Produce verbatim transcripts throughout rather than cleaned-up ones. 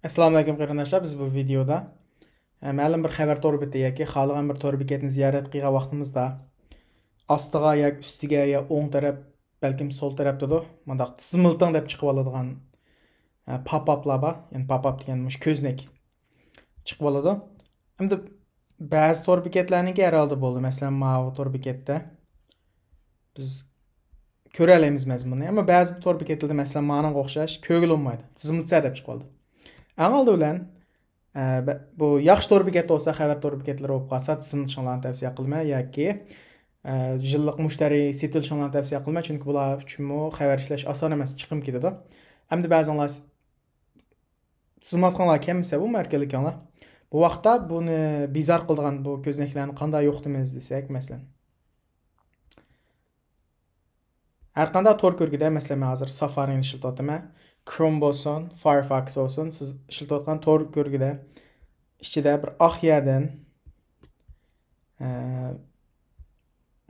ئەسسالامۇئەلەيكۇم قېرىنداشلار، بىز بۇ ۋىدېيودا، ئە، مەلۇم بىر خەۋەر تور بېتى ياكى خالىغان بىر تور بېكەتنى زىيارەت قىلغان ۋاقتىمىزدا ئاستىغا ياكى ئۈستىگە يا ئوڭ تەرەپ، بەلكىم سول تەرەپ دېدۇ، مۇنداق تىزىملىتىڭ دەپ چىقىۋالىدىغان، ئە، پاپ ئاپلار بار. يەنى پاپ ئاپ دېگەن مۇشۇ كۆزنەك چىقىۋالىدۇ. ئەمدى بەزى تور بېكەتلەرنىڭكى ھەر ھالدا بولدى. مەسىلەن، ماۋۇ تور بېكەتتە بىز كۆرەلەيمىز مەزمۇننى. ئەمما بەزى تور بېكەتلەردە، مەسىلەن، مانىڭغا ئوخشاش كۆرگىلى بولمايدۇ. تىزىملىتسە دەپ چىقىۋالدى. ئەڭ ئالدى بىلەن، ئە، بە-، بۇ ياخشى تور بېكەت بولسا، خەۋەر تور بېكەتلىرى بولۇپ قالسا، تىزىملىتىشىڭلارنى تەۋسىيە قىلىمەن ياكى، ئە، يىللىق مۇشتەرى سېتىلىشىڭلارنى تەۋسىيە قىلىمەن، چۈنكى بۇلار ئۈچۈنمۇ خەۋەر ئىشلەش ئاسان ئەمەس، چىقىم كېتىدۇ. ئەمدى بەزىڭلار تىزىملاتقانلار كەممىسە، بۇمۇ ئەركىنلىكىڭلار. بۇ ۋاقىتتا بۇنى بىزار قىلىدىغان بۇ كۆزنەكلەرنى قانداق يوقىتىمىز دېسەك، مەسىلەن، ھەر قانداق تور كۆرگۈدە، مەسىلەن، مەن ھازىر سافارىنى ئىشلىتىۋاتىمەن. كروم بولسۇن، فايرفاكس بولسۇن، سىز ئىشلىتىۋاتقان تور كۆرگۈدە ئىچىدە بىر ئاق يەردىن، ئە،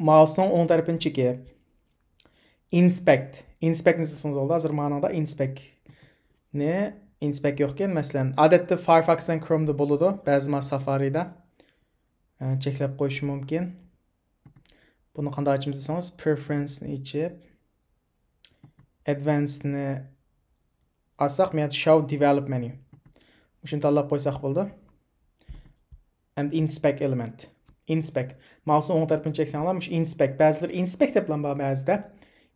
مائۇسنىڭ ئوڭ تەرىپىنى چېكىپ، ئىنسپېكت. ئىنسپېكتنى سىزسىڭىز بولىدۇ. ھازىر مانىڭدا ئىنسپېكتنى، ئىنسپېكت يوقكەن. مەسىلەن، ئادەتتە فايرفاكس بىلەن كرومدا بولىدۇ. بەزى ما سافارىدا. ئە، چەكلەپ قويۇشى مۇمكىن. بۇنى قانداق ئاچىمىز دېسىڭىز، پرېفېرېنسنى ئېچىپ، ئەدۋانسنى ئالساق، مەيەردە شاۋ دېۋېلوپ مېنۇ. مۇشۇنى تاللاپ قويساق بولىدۇ. ئەمدى ئىنسپېكت ئېلېمېنت. ئىنسپېكت. مائۇسنىڭ ئوڭ تەرىپىنى چەكسەڭلار، مۇشۇ ئىنسپېكت. بەزىلىرى ئىنسپېكت دەپلا بار بەزىدە.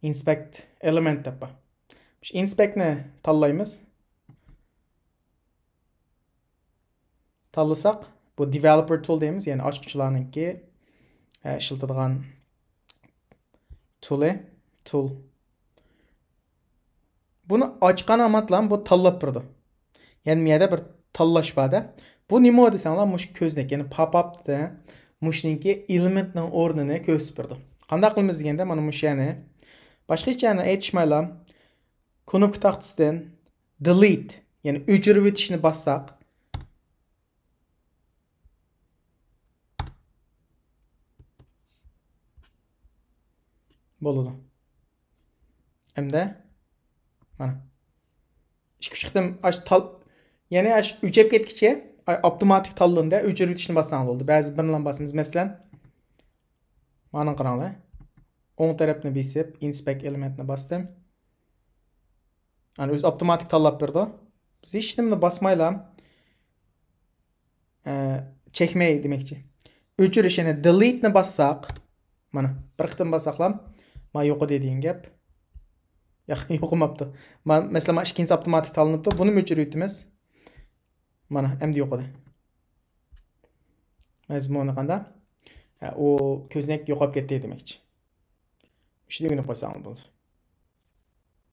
ئىنسپېكت ئېلېمېنت دەپ بار. مۇشۇ ئىنسپېكتنى تاللايمىز. تاللىساق، بۇ دېۋېلوپېر تۇل دەيمىز، يەنى ئاچقۇچىلارنىڭكى، ئە، ئىشلىتىدىغان تۇلى، تۇل. بۇنى ئاچقان ئامانتلا بۇ تاللاپ بېرىدۇ. يەنى بۇ يەردە بىر تاللاش بار-دە. بۇ نېمە دېسەڭلار، مۇشۇ كۆزنەك، يەنى پاپ ئاپتا مۇشۇنىڭكى ئېلېمېنتنىڭ ئورنىنى كۆرسىتىپ بېرىدۇ. قانداق قىلىمىز دېگەندە، مانا مۇشۇ يەرنى، باشقا ھېچ يەرنى ئېيتىشمايلا، كۇنۇپكا تاختىسىدىن دېلېت، يەنى ئۆچۈرۈۋېتىشنى باسساق، بولىدۇ. ئەمدى مانا ئىككى ئۈچ قېتىم ئاش تال، يەنى ئاش ئۆچۈپ كەتكىچە ئاي-، ئاپتوماتىك تاللىنىدۇ. ئۆچۈرۈۋېتىشنى باسساڭ بولدى. بەزى بىرنىلا باسىمىز. مەسىلەن، مانا قاراڭلار. ئوڭ تەرەپنى بېسىپ، ئىنسپېكت ئېلېمېنتنى باستىم. يەنى ئۆزى ئاپتوماتىك تاللاپ بېرىدۇ. بىز ھېچ نېمىنى باسمايلا، ئە، چەكمەي دېمەكچى. ئۆچۈرۈش، يەنى دېلېتنى باسساق، مانا، بىر قېتىم باسساقلا، ما يوقىدى دېگەن گەپ. ياق، يوقىماپتۇ. ما، مەسىلەن، ما ئىككىنچىسى ئاپتوماتىك تاللىنىپتۇ. بۇنىمۇ ئۆچۈرۈۋېتىمىز. مانا، ئەمدى يوقىدى. مەزمۇنى قانداق؟ ھە، ئۇ كۆزنەك يوقاپ كەتتى دېمەكچى. شۇنى ئۆگىنىپ قويساڭلار بولدى.